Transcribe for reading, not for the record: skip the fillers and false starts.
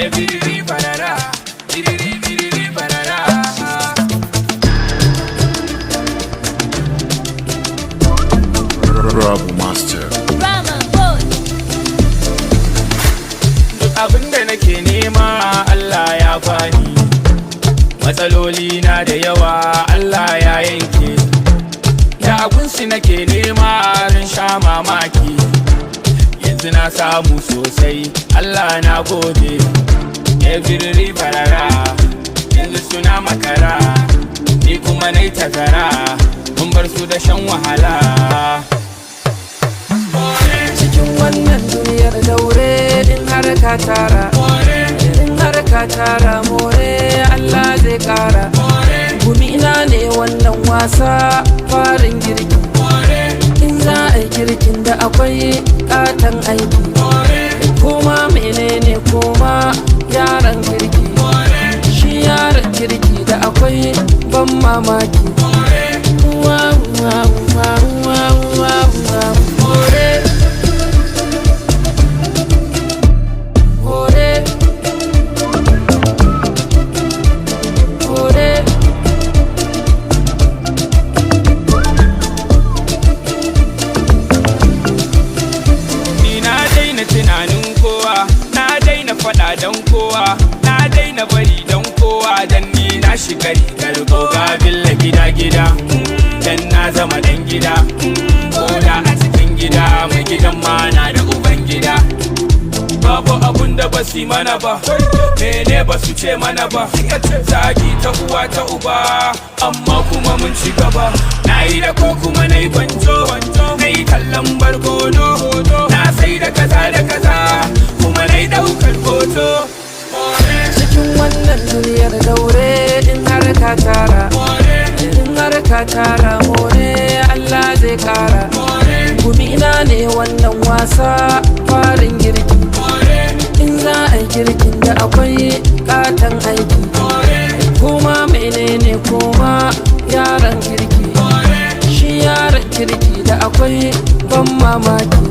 Ebiriri barara, biriri biriri barara. Rabu Master. Rama boy. Duk abin da nake nema Allah ya bani. Matsaloli na da yawa Allah ya yanke. Da abinsu nake nema ran sha mamaki. Yanzu na samu sosai, Allah na gode. Ebiriri barara, yanzu suna makara. Ni kuma nai tazara, mun bar su da shan wahala. Cikin wannan duniyar daure, in har ka tara, in har ka tara, more, Allah zai kara. Gumi ina ne wannan wasa farin girki. In za a yi girkin da akwai katon aiki. Koma menene, koma yaran kirki. Shi yaran kirki da akwai ban mamaki. Wow, wow, wow, wow, wow, wow. More. More. More. Ni na daina tunanin kowa, na daina faɗa don kowa, na daina bari don kowa, dan ni na shiga rigar goga billa gida gida, dan na zama dan gida, koda a cikin gida, mai gidan ma na da uban gida. Babu abun da basu yi mana ba, mene ba su ce mana ba, zagi ta uwa ta uba, amma kuma mun ci gaba. Na yi da ko kuma na yi kwanto, na yi kallon barkono, na sai da kaza da kaza, kuma na yi ɗaukar hoto. Cikin wannan duniyar daure, in har ka tara, in har ka tara, more, Allah zai kara. Gumi ina ne wannan wasa farin girki. In za a yi girkin da akwai katon aiki. Koma menene, koma yaran kirki. Shi yaran kirki da akwai ban mamaki.